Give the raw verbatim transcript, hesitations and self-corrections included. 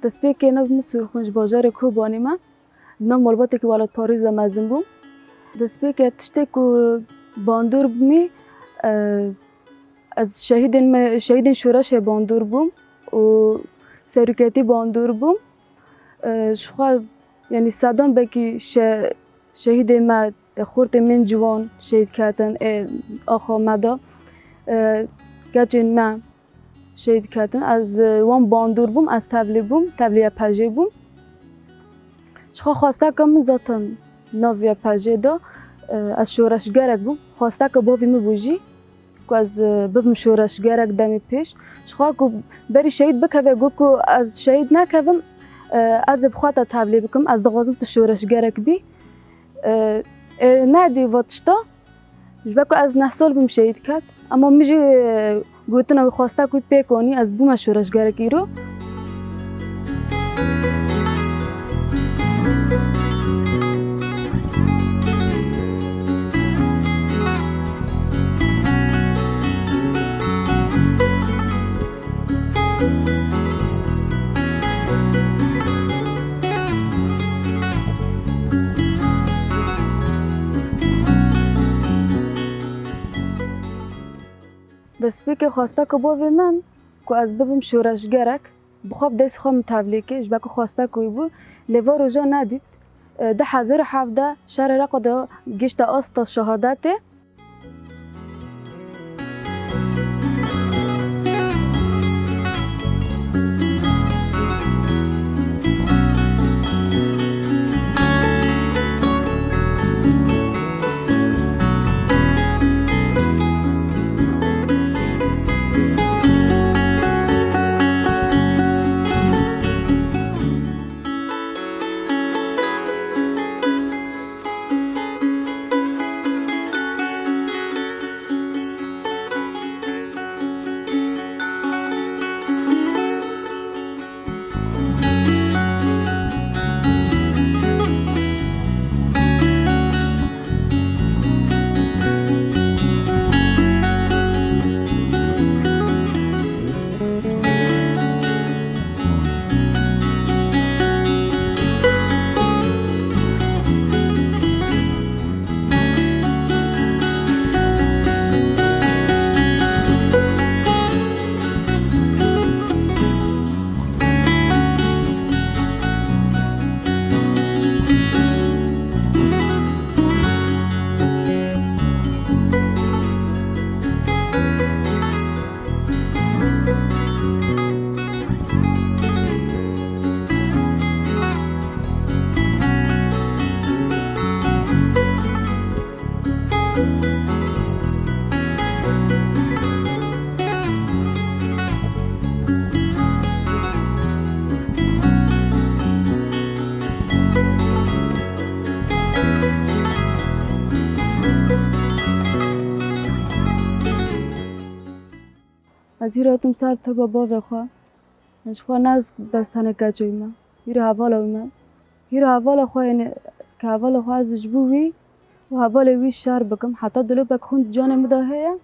Destpêkê navê min Sûrxwîn, ji bajarê Kobanê me. Di nav malbatekî welatparêz de mezin bûm. Destpêkê tiştê ku bandor bûmî, e, ez şehîdên me, şehîdên şoreşê bandor bûm û seroketî bandor bûm. E, ji xwe, yanî sedan belkî şe-, şehîdê me, e, xortê min ciwan şehîd ketin, ê axa me de, e, keçên me şehîd ketin. Ez, e, wan bandor bûm, ez tevlî bûm, tevlî Y P J bûm. Ji xwe xwesteka min zaten nav Y P J de, e, ez şoreşgerek bûm. Xwesteka bavê min bû jî ku ez, e, bibim şoreşgerek demê pêş. Ji xwe ku berî şehîd bikeve, got ku ez şehîd nekevim, e, ez ê bi xwe te tevlî bikim, ez dixwazim tu şoreşgerek bî. E, e, nedî va tişta, ji ber ku ez neh sal bûm şehîd ket, ema min jî, e, gotina wî, xwesta ku wî pêk anî, ez bûme şoreşgerek îro. Destpêkê xwesteka bavê min ku ez bibim şoreşgerek, bi xwe bi destê xwe min tevlî kir, ji ber ku xwesteka wî bû, lê va roja nedît. E, du hezar û hevdeh şerê Reqa de gihişte asta şehadetê. Ez hîr hatim ser tirba bavê xwe. Ji xwe ne ez bes tenê keça wî me. Hîr hevala wî me. Hîr hevala xwe, yanî ke hevala xwe ez ji bo wî û hevalê wî şer bikim. Heta dilopek xwîn di canê min de heye.